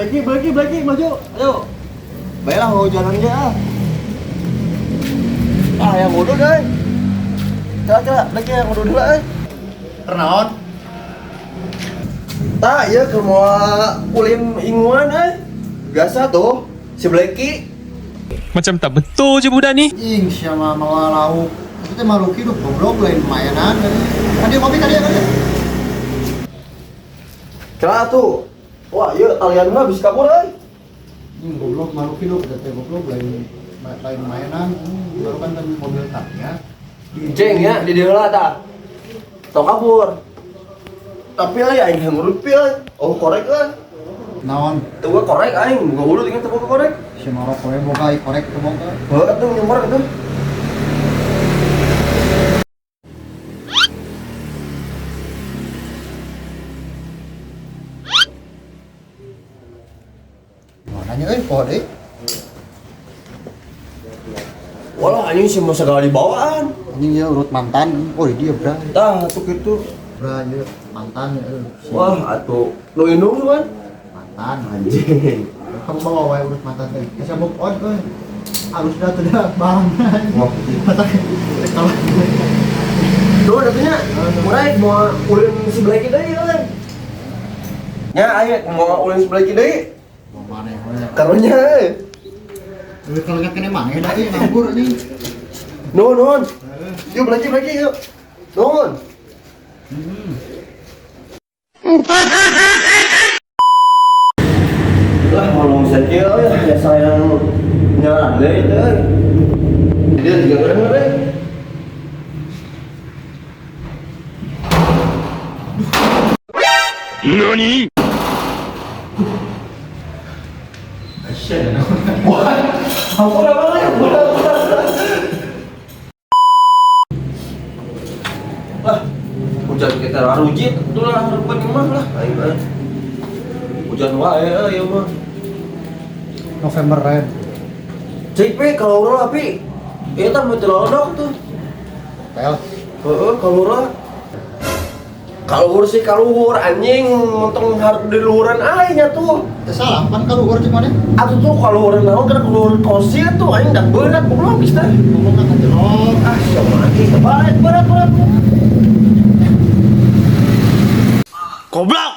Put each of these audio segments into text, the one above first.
Blacky, Blacky, Blacky, maju. Ayo. Baiklah hujanan ge ah. Ah, yang ngudud euy. Kira kira Blacky yang ngudud heula euy. Kenaon? Tah, ieu keur moal ulin inguan euy. Biasa tuh si Blacky. Macam tak betul je budak ni. Ing siapa mawa lauk. Itu teh makhluk hidup goblok lain mainan. Kan dia kopi kan dia kan dia. Kira tuh. Wah, ieu talian mah bisa kabur euy. Ing goblok makhluk hidup teh goblok lain lain mainan. Baru kan kan mobil tapnya. Ceng ya, di dieu heula tah. Tong kabur. Tapi euy aing hayang ngurut pi euy. Oh, korek euy. Naon? Teu gua korek aing, buka hulu tinggal teu boga korek. Si marok we boga korek teu boga. Heuh atuh nyumar atuh. Nanya euy poho deui. Walah anjing sih mau segala dibawaan. Anjing ya urut mantan. Oh di dia bra. Tah atuh kitu. Bra ieu mantan euy. Wah, atuh nu indung tuh kan. Mantan. Anjing. Kamu bawa wae urut mantan teh. Geus move on euy. Alus dah teu dah barang. Wah. Kalau Tuh datanya mulai mau ulin sebelah kita deui euy. Nya aya mau ulin sebelah kita deui. mau maneh we. Karunya euy. Duit kalau nggak kene maneh dah euy nganggur anjing. Nuhun nuhun. Yuk belanja belanja yuk. Nuhun. Lah ngomong sakit euy, ya sayang nyaran deui teh euy. Dia juga ngeunah euy. Wah, ampun abang ya, ampun, ampun. Lah, hujan kita rujit, tuh lah harapan mah lah, aing mah. Hujan wae euy ieu mah. November Rain. Cik pi kalau urang api, ieu tah meuti lodok tuh. Pel. Heeh, kalau urang. Kaluhur sih kaluhur anjing, montong harus di luhuran aing nya tuh. Teu salah pan kaluhur cik maneh. Atuh tuh kaluhuran naon kana kaluhur kosi tuh aing dah berat goblok geus teh. Ngomong ka jerok. Ah, siapa lagi? Berat, berat, berat. Goblok.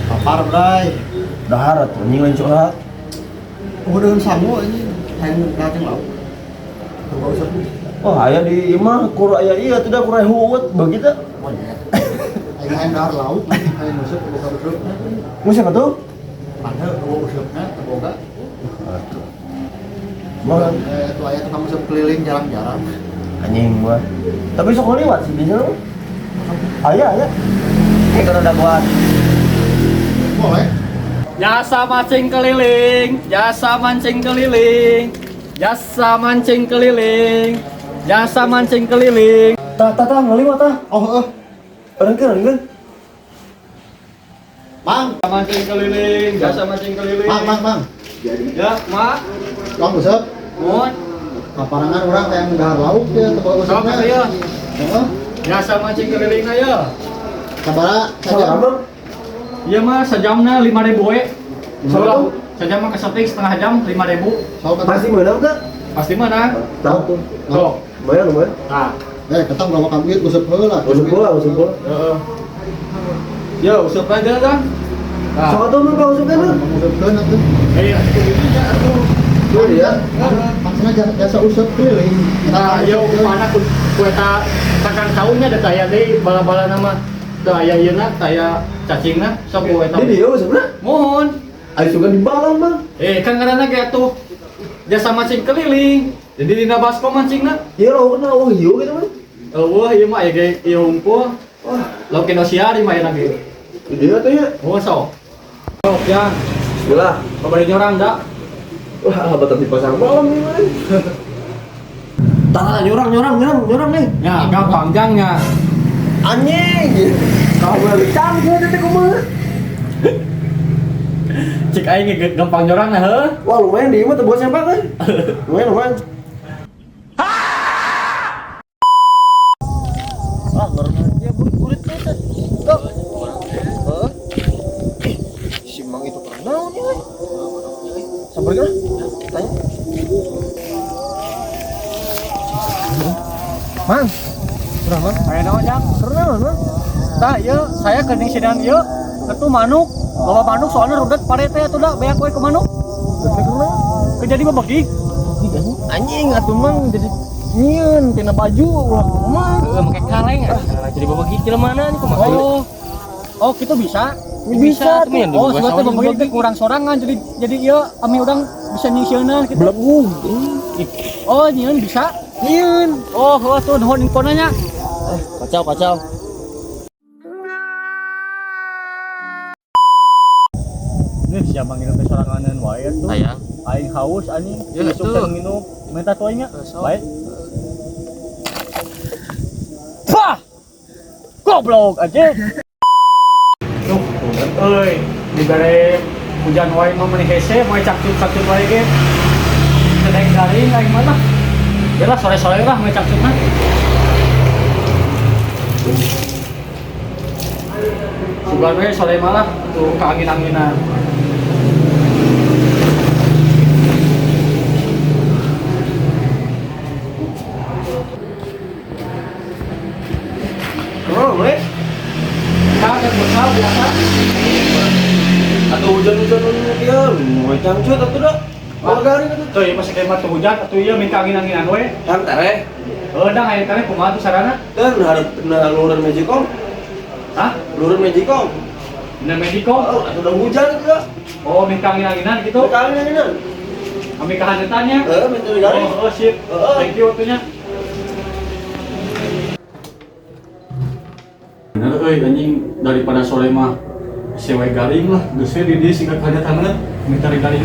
Lapar bray. Dahar atuh anjing lain curhat. Udah sangu anjing. Hayang laceng lauk. Teu usah. Wah, aya di imah kur aya ieu tidak kur aya huut begitu. Oh iya. Aing hayang dahar lauk, hayang useup boga useupna. Mun siapa tuh? Mana boga useupna teu boga. Atuh. Mah Tuh aya tukang useup keliling jarang-jarang. anjing gua. Tapi sok liwat sih biasanya. Aya aya. Eh kalau udah buat. Boleh. Jasa mancing keliling, jasa mancing keliling, jasa mancing keliling, jasa mancing keliling. Tah tah tah ngeliwat tah. Oh heeh. Rengkeun rengkeun. Mang, Mancing keliling, jasa mancing keliling. mang, mang, mang. Ya, mak. Tukang useup. Mun, Kaparangan urang hayang dahar lauk ya teu boga Sok useupna. atuh ya. Heeh. Jasa mancing keliling ayo. Sabara Salah sajam. Bang. Iya mah sejamna 5.000 we. Salah. Sejam mah keseting setengah jam 5.000. Sok atuh. Masih menang teh? Pasti menang. Tahu tuh. Sok. Lumayan lumayan. Nah, Eh, ketang bawa kamu duit useup heula. Useup heula, useup heula. heeh. Yo, useup aja kan. Nah, Sok atuh mun ka usupkeun mun. Usupkeun atuh. eh, atuh gitu ya atuh. Tuh dia. Maksudnya jasa useup keliling. Nah, yo mana ku ku eta takang kaumnya da taya deui bala-bala nama. Teu aya ieuna, taya cacingna sok ku eta. Di dia usupna. Mohon. Ayo suka di balong, Bang. Eh, kan ngaranna ge atuh jasa mancing keliling. Jadi dina baskom mancingna. Iya laukna oh hiu gitu mah. Eueuh ieu mah aya ge ieu hungkul. Wah, Lauk Indonesia di mah aya ge. di dia tuh ya. Oh, sok. Sok, yang. Bismillah. Kabari nyorang da. Wah, batas di pasar malam nih, man. Tah, nyorang, nyorang, nyorang, nyorang nih. Ya, gampang jangnya. Anjing. Kau balik canggih teh kumaha. Cik aing ge gampang nyorang nah heuh. Wah, lumayan di imah teu buat siapa kan? Lumayan, lumayan. Ah, ngerenah dia burit-burit tuh. Tuh. Heeh. Itu kurang naon ya. Sabar geura. Tanya. Mang. Kurang, Mang. Aya naon, Jang? Keur naon, Mang? Tah, ieu saya kening sidan ieu ketu manuk. Loba manuk soalnya rudet pare teh atuh da beak we ku manuk. Keur naon? Keur jadi babegig. Anjing atuh Mang jadi nyieun tina baju ulah kumaha. Heeh, make kaleng ah. Jadi babegig jelema mana nih kumaha? Oh. Oh, gitu bisa. Bisa tuh, Min. Oh, Dua sebetulnya sawah babegig teh kurang sorangan jadi ieu ami urang bisa nyingsieunan gitu. Belegug. Oh, nyieun bisa. Nyieun. Oh, heuh tuh nuhun infona nya. Kacau, kacau. Nih siapa nginum teh soranganeun wae tuh. Hayang. Aing haus anjing, Ya, isuk tuh. teh nginum. Minta tuh aing nya. Sok. Baik. Pah! Goblok aja. Duh, euy, dibere hujan wae mah meuni hese, moe cangcut-cangcut wae ge. Sedeng garing aing mah lah. Ya lah sore-sore lah moe cangcut mah. Sugan we sore mah lah tuh keangin-anginan. Kumaha, Bre? Kaget besar biasa. Atau hujan-hujan nu kieu, moe cangcut atuh da. Moal garing atuh. Tuh, ieu masih kemat tuh hujan atuh ieu minta angin-anginan we. Kan tereh. Heuh, dang aya teh kumaha tuh sarana? Dan harap na luhuran Magicom, Hah? luhuran Magicom. Dina Magicom? Oh, atuh udah hujan atuh da. Oh, minta angin-anginan gitu. Kali-kalian. Kami kehaneutannya. Heeh, minta garing. Oh, oh, sip. Heeh. Thank you waktunya. Bener euy anjing daripada sore mah sewe garing lah geus we di dieu siga kahaneut minta garing.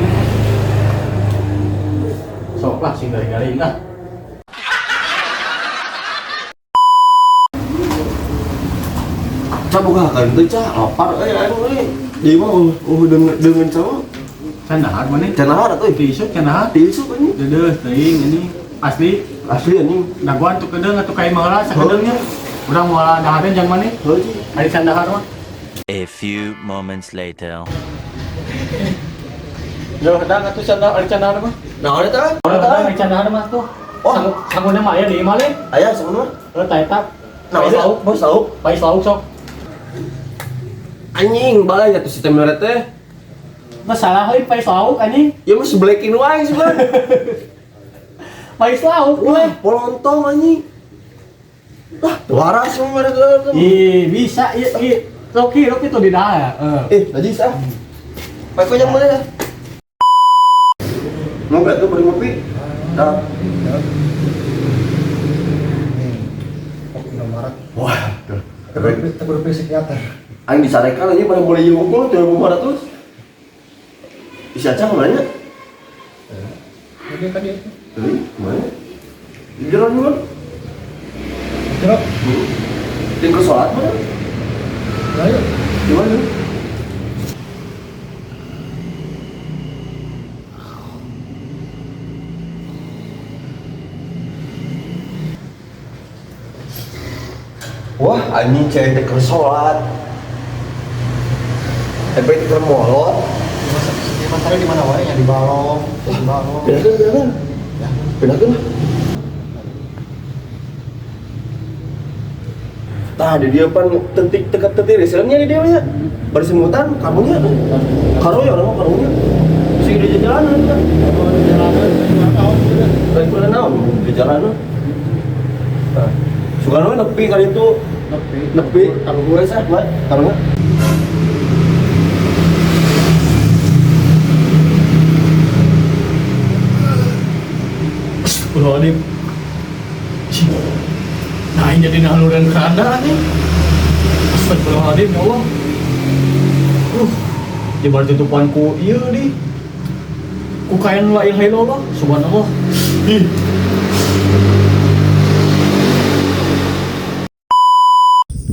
Sok lah sing garing lah. Cak boga kan teh cak lapar euy aing euy. Di mah dengan cowok. Can dahar maneh? Can dahar atuh. Ti isuk can dahar. Ti isuk anjing. Deudeuh teuing anjing. Asli Asli anjing. dagoan tuh kedeung atuh ka imah heula sakedeungnya. Urang moal dahareun jang maneh? Heuh cing. Ari can dahar mah. A few moments later. Jauh dang atuh can dahar ari can dahar mah. Naon eta? Heuh dang ari can dahar mah tuh. Oh. Sanguna mah aya di imah le. Aya sanguna mah. Heuh tah eta. Naon Pais lauk, Bos lauk. Pais lauk sok. Anjing balai atuh si temere teh. Masalah euy pais lauk anjing. Ya mah seblekin wae sih Bang. Pais lauk Wah, polontong anjing. Ah, waras mah mere teh. Ih, bisa ieu ieu. Rocky, Rocky tuh di dahar. Heeh. Eh, najis ah. Pak kok yang mana ya? Mau gak tuh beri ngopi? Dah. Nih, kopi Indomaret. Wah, tuh. Keren. Tegur psikiater. Aing disarekan aja pada mulai unggul 3500. Bisa aja kemana? Jadi tadi itu. Hei, kemana? Di jalan dulu. Jeruk. Tim ke sholat mana? Ayo. Gimana? Wah, anjing cewek teh keur sholat. Tapi teh keur molot. Mas di mana wae nya di balong, di balong. Pindahkeun, pindahkeun. Pindahkeun lah. Tah, di dia pan tetik teka tetirisannya di dia nya. Bersemutan karunya. Karunya orang mah karunya. Bisa di jalanan kan. Jalanan, Lain kurang naon di jalanan. Tah, sugana we nepi kali itu. Nepi. Nepi kalau gue sah, Mak. Karunya. Astagfirullahaladzim. Nah, ini jadi naluran keranda nih. Astagfirullahaladzim, ya Allah. Di tutupanku, iya nih. Ku kain la ilaha illallah, subhanallah. Ih.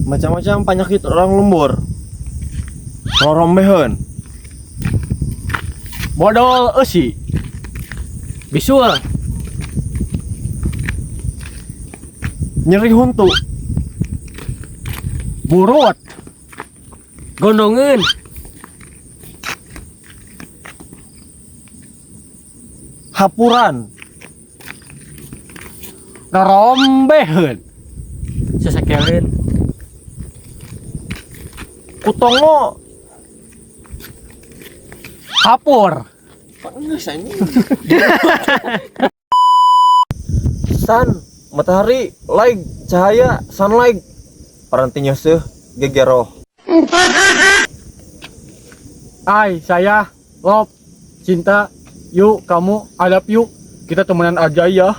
Macam-macam penyakit orang lembur. Rorombeheun. Modal eusi. Bisul. Nyeri huntu. Burut. Gondongeun. Hapuran. Rorombeheun. Sesekeleun. Kutongo. Hapur. Geus anjing. Sun, matahari, light, cahaya, sunlight. Paranti nyeuseuh, gegeroh. I, saya, love, cinta, you, kamu, I love you. Kita temenan aja ya.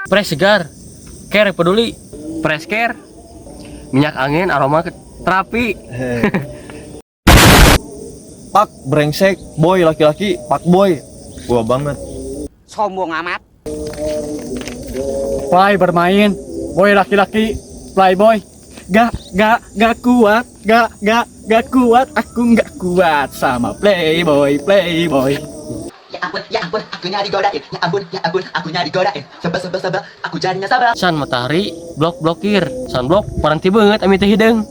Fresh segar. Care peduli. Fresh care. Minyak angin aroma terapi. Pak brengsek, boy laki-laki, pak boy. Gua banget. Sombong amat. Play bermain, boy laki-laki, playboy. Gak, gak, gak kuat, gak, gak, gak kuat, aku gak kuat sama playboy, playboy. Ya ampun, akunya digodain. Ya ampun, akunya digodain. Sebel, sebel, sebel, aku jadinya sebel. Sun matahari, blok blokir. Sunblock paranti beungeut ami teu hideung.